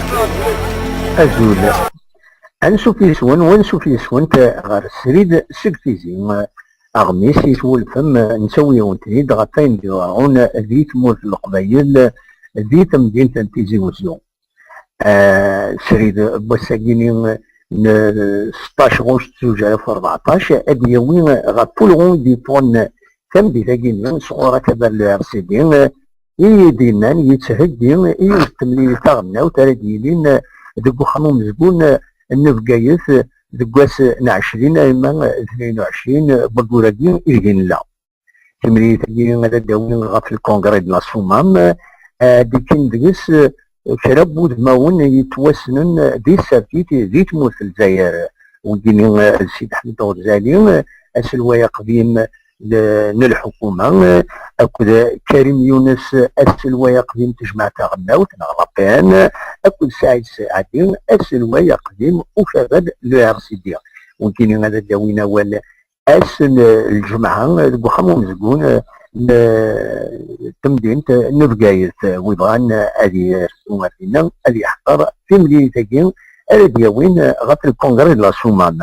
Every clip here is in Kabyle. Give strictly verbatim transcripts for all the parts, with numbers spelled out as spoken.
Azul. Ansuf yes-wen, wansuf yes-went ɣer srid seg Tizi. Aɣmis i twulfem, nettawi-yawen-ten-id ɣef wayen d-iḍerrun di tmurt n Leqbayel, di temdint n Tizi Wezzu. Ah, srid n wass-agi-ni n seṭṭac ɣuct zuǧ alaf u rbeɛṭac, ad d-yawi ɣef ulɣu i d-yeffɣen tameddit-agi-ni sɣur akabar n le R C D, i d-yennan yettheggi i yiwet n temlilit taɣelnawt ara d-yilin deg uxxam umezgun n Bgayet deg wass n ɛecrin arma d tnayen u ɛecrin n wayyur-agi ideg i nella. Timlilit-agi ad d-awin ɣef le congrès de la Soumam, ad d-ikkin deg-s kra n wudmawen yettwassnen di tsertit di tmurt n Lezzayer. Wigi-ni d Sidi Ḥmed Ɣezali, aselway aqdim n lḥukuma, akked Karim Yunes, aselway aqdim n tejmaɛt taɣelnawt neɣ la P N, akked Saɛid Saɛdi, aselway aqdim ukabar le R C D. Wigi-ni ad d-awin awal ass n ljemɛa deg uxxam umezgun n temdint n Bgayet. Wi bɣan ad yerzu ar dinna, ad yeḥḍer timlilit-agi ara d-yawin ɣef le congrès de la Soumam.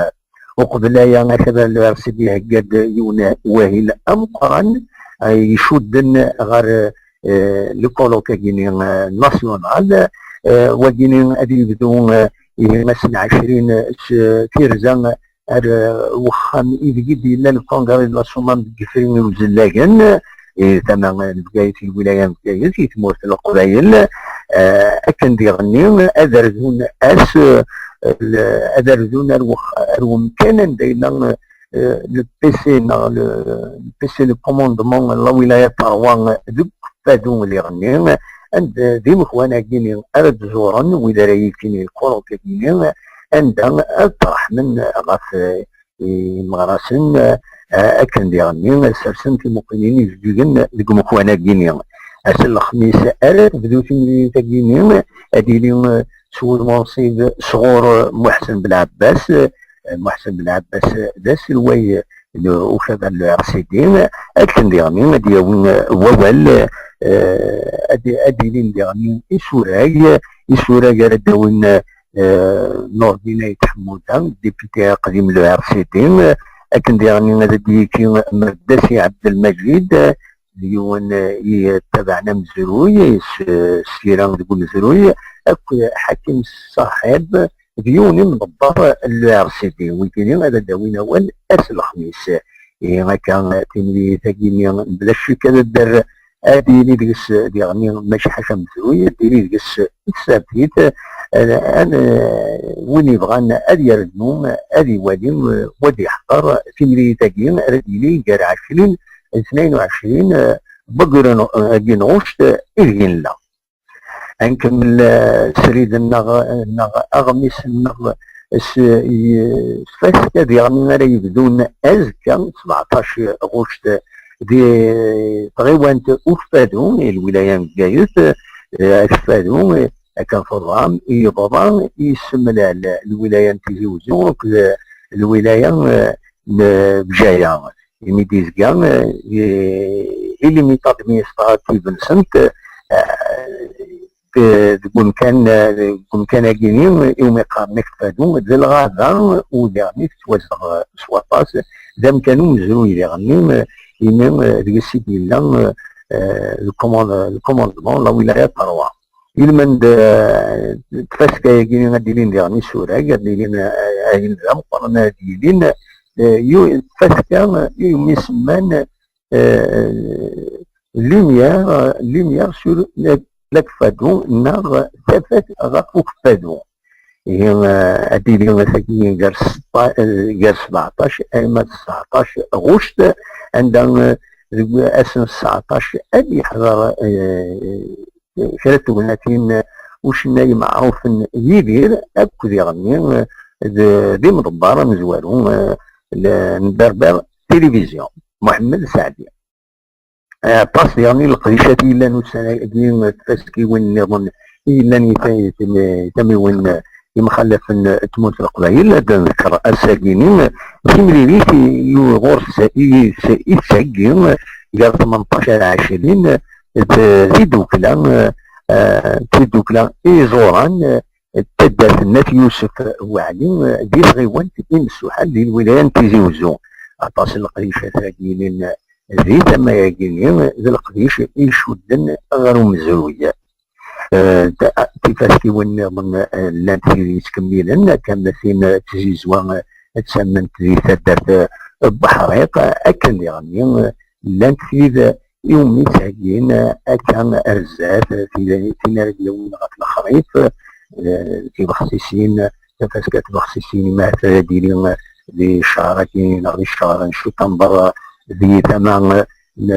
Uqbel aya, akabar n le R C D ihegga-d yiwen wahil ameqqran, eh, icudden ɣer, eh, le colloque-agi-ni, eh, national. Eh, wagi-ni ad yebdu, eh, ihi ass n ɛecrin s tirza ar, eh, wexxam ideg i d-yella le congrès de la Soumam deg Ifri n Uzellagen, i tama n Bgayet, i lwilaya n Bgayet, i tmurt n Leqbayel, eh, akken diɣenni ad rzun ass, eh, l-, ad rzun ar wex-, ar wemkan anda yella, eh, le P C neɣ le, le P C, le commandement n la wilaya Tarwa deg Fadu diɣenni, anda d imekwan-agi-ni ara d-zuren wid ara yifkin i lkuruṭ-agi-ni, anda ad ttreḥmen ɣef, eh, imeɣrasen, eh, akken diɣenni ad sersen timuqinin ijeǧǧigen deg umekwan-agi-ni. Ass n lexmis ara tebdu timlilit-agi-ni, ad yili, eh, s wudem unṣib sɣur, eh, Muḥsen Belɛebbas. Eh, Muḥsen Belɛebbas d aselway n ukabar n le R C D, akken diɣenni ad d-yawi, eh, wawal, eh, ad, ad d-ilin diɣenni isurag, isurag ara d-awin, eh, Nordin Ayt Ḥemmuda, député aqdim n le R C D, akken diɣenni ad d-yekki Merdasi Ɛebdelmajid, d yiwen, eh, yettabaɛen amezruy, s, s tira deg umezruy, akked Ḥakim Saḥib, d yiwen imḍebber n le R C D. Wigini ad d-awin awal ass n lexmis. Ihi akka, timlilit-agi-ni, bla ccek, ad d-, ad yili deg-s diɣenni mačči ḥaca amezruy, ad yili deg-s tsertit, eh, an-, win yebɣan ad yernu, ad iwali, eh, u ad iḥḍer timlilit-agi ara d-yili gar ɛecrin d tnayen u ɛecrin, eh, n wayyur-agi n ɣuct, eh, ideg i nella. Ad nkemmel, eh, srid-nneɣ, eh, neɣ aɣmis-nneɣ s, i, s tfaska diɣen ara yebdun azekka, sbeɛṭac ɣuct, di tɣiwant Ukeffadu, i lwilaya n Bgayet, eh, Akeffadu, eh, akken teẓram, yebḍa yessemlal lwilaya n Tizi Wezzu akked lwilaya, eh, n Bgaya. Imi d-yezga, eh, i, i limit administratif-nsent, eh, de-, deg umkan, eh, deg umkan-agi-ni, iwumi qqaren Akeffadu, d lɣaba u diɣen i tettwazdeɣ, eh, s waṭas, d amkan umezruy diɣen-nni, eh, imi, eh, deg-s i d-yella, eh, le command-, le commandement, la wilaya Tarwa. Ilmend, eh, tfaska-agi ad d-ilin diɣen isurag, ad d-ilin, eh, ayen d ameqqran ad d-yilin, eh, yu-, tfaska iwumi semman, eh, lumière, lumière sur le, l'Akeffadu, neɣ tafat ɣef Ukeffadu. Ihi, eh, ad d-ili tagi gar seṭṭa-, eh, gar sbeɛṭac arma d tseɛṭac ɣuct, anda, eh, deg ass n tseɛṭac ad yeḥḍer, eh, kra n tegnatin, eh, ucennay meɛrufen Yidir, akked diɣenni, eh, d, d imḍebber amezwaru, eh, n Berber Télévision, Muḥemmed Saɛdi. Eh, aṭas diɣen i leqdicat i yellan ussan-agi, tfaskiwin nniḍen i yellan i ta-, i tam-, i tamiwin, eh, imxalafen, eh, n tmurt n Leqbayel. Ad nḍekker ass-agi-ni, eh, timlilit i, i ɣur-s, i, i tettheggi, eh, gar tmenṭac ar ɛecrin, eh, d tiddukla, eh, eh, tiddukla iẓuran, eh, taddart n At Yusef Waɛli, eh, di tɣiwant Imsuḥal di lwilaya n Tizi Wezzu. Aṭas n leqdicat-agi yellan di tama-agi-nni d leqdic icudden ɣer umezruy. Eh, ta-, tifaskiwin nniḍen, eh, llant tid yettkemmilen, akka am tin n tzizwa, eh, d tamemt di taddart, eh, n Buḥriq, akken diɣenni, eh, llant tid iwumi ttheggin, eh, akka ar zdat, eh, tin, tin ara d-yawin ɣef lexrif, eh, tibexsisin, tafaska n tbexsisin, ma ad d-tili, eh, di ccehṛ-agi neɣ di ccehṛ n cutamber, eh, di tama, eh, n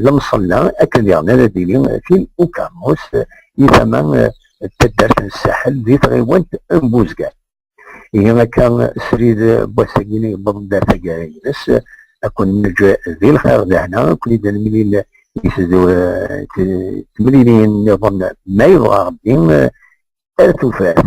lemṣella, akken diɣen ara d-tili tin ukermus, eh, di tama, eh, n taddart n Saḥel, di tɣiwant n Buzgan. Ihi akka, srid n wass-agi yewweḍ-d ar taggara-ines, ad ken-neǧǧ di lxir d lehna, ad ken-id-nemlil di tdu-, t-, temlilin nniḍen ma yebɣa Ṛebbi, ar tufat.